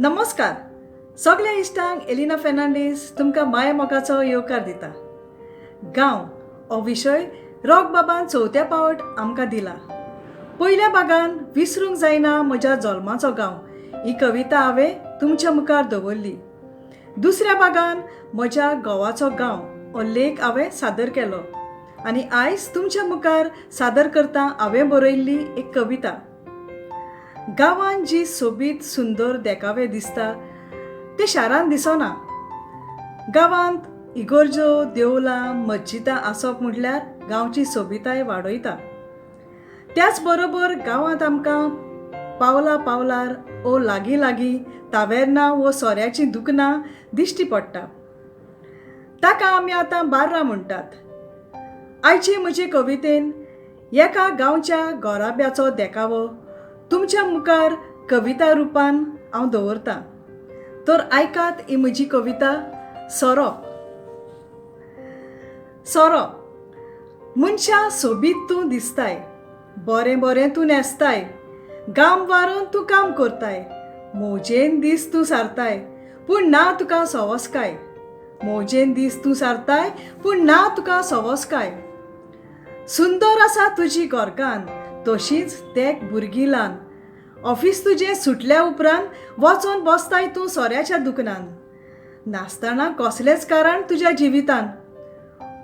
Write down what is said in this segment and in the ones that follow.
नमस्कार सगल्या इश्टांक एलिना फेर्नांडीस तुमकां माया मोगाचो येवकार दिता. गांव हो विशय रॉक बाबान चवथ्या पावट आमकां दिला. पयल्या भागान विसरूंक जायना म्हज्या जल्माचो गांव ही कविता हांवें तुमच्या मुखार दवरली. दुसऱ्या भागान म्हज्या घोवाचो गांव हो लेख हांवें सादर केलो आनी आयज तुमच्या मुखार सादर करता हांवें बरयल्ली एक कविता. गांवांत जी सोबीत सुंदर देखावे दिसता ते शारांत दिसना. गांवांत इगर्जो, देवळां, मस्जिदां आसप म्हटल्यार गांवची सोबिताय वाडयता. त्याच बरोबर गांवांत आमकां पावला पावलार ओ लागीं लागीं तावेर्नां वो सोऱ्याचीं दुकनां दिश्टी पडटा. ताका आमी आतां बार्रां म्हणटात. आयचे म्हजे कवितेन एका गांवच्या गोराब्याचो देखावो तुमच्या मुखार कविता रुपान हांव दवरतां. तर आयकात ही म्हजी कविता सोरो. सोरो मनशा सोबीत तूं दिसताय, बरें बरें तूं न्हेसताय, गाम वारोवन तूं काम करताय, मौजेन दीस तूं सारताय, पूण ना तुका सवसकाय. मौजेन दीस तूं सारताय, पूण ना तुका सवसकाय. सुंदर आसा तुजी घरकान्न, तशीच तेक भुरगीं ल्हान. ऑफीस तुजें सुटल्या उपरांत वचोन बसताय तूं सोऱ्याच्या दुकानान. नासतना कसलेंच कारण तुज्या जिवितान.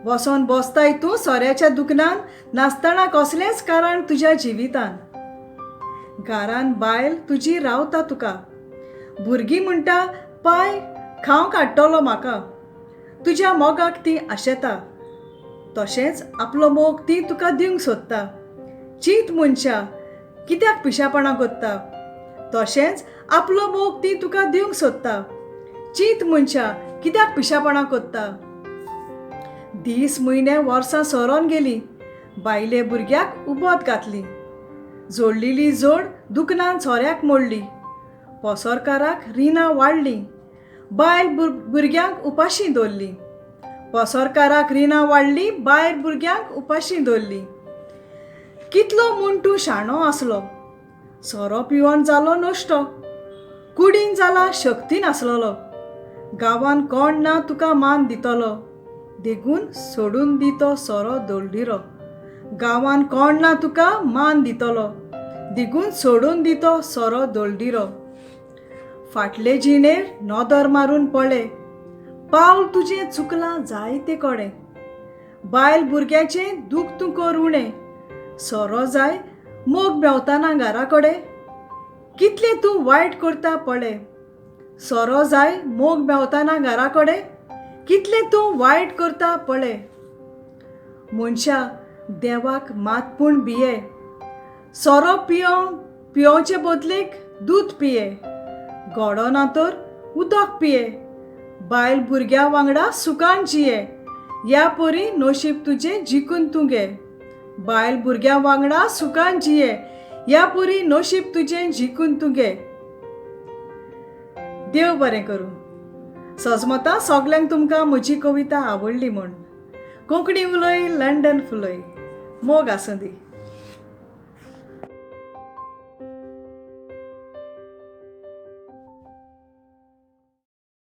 वचोन बसताय तूं सोऱ्याच्या दुकानान, नासतना कसलेंच कारण तुज्या जिवितान. घरान बायल तुजी रावता तुका, भुरगीं म्हणटा पाय खावंक हाडटलो म्हाका. तुज्या मोगाक ती आशेता, तशेंच आपलो मोग ती तुका दिवंक सोदता. चीत मनशा कित्याक पिशापणां करता, तशेंच आपलो मोग ती तुका दिवंक सोदता. चीत मनशा कित्याक पिशापणां करता. दीस म्हयने वर्सां सरोन गेली, बायले भुरग्याक उबोत घातली, जोडलेली जोड दुकनान सोऱ्याक मोडली, पसरकाराक रिणां वाडलीं, बायल भुरग्यांक उपाशी दवरली. पसरकाराक रिणां वाडलीं, बायल भुरग्यांक उपाशी दवरली. कितलो म्हूण तूं शाणो आसलो, सोरो पिवन जालो नश्टो, कुडीन जाला शक्ती नासलेलो, गांवान कोण ना तुका मान दितलो, देगून सोडून दी तो सोरो दळडिरो. गांवान कोण ना तुका मान दितलो, देगून सोडून दी तो सोरो दळडिरो. फाटले जिणेर नदर मारून पळय, पावल तुजें चुकलां जायते कडेन, बायल भुरग्याचें दूख तूं कर उणें, सोरो जाय मोग मेवताना घरा कडेन, कितलें तूं वायट करता पळय. सोरो जाय मोग मेवताना घरा कडेन, कितलें तूं वायट करता पळय. मनशा देवाक मात पूण भिये, सोरो पियोवचे बदलेक दूद पिये, गोडो ना तर उदक पिये, बायल भुरग्या वांगडा सुखान जिये, ह्या परी नशीब तुजें जिखून तूं घे. बायल भुरग्या वांगडा सुखान जिये, ह्या परी नशीब तुजें जिखून तूं घे. देव बरें करूं. सजमता सगल्यांक तुमकां म्हजी कविता आवडली म्हूण. कोंकणी उलय, लंडन फुलय. मोग आसूं दी.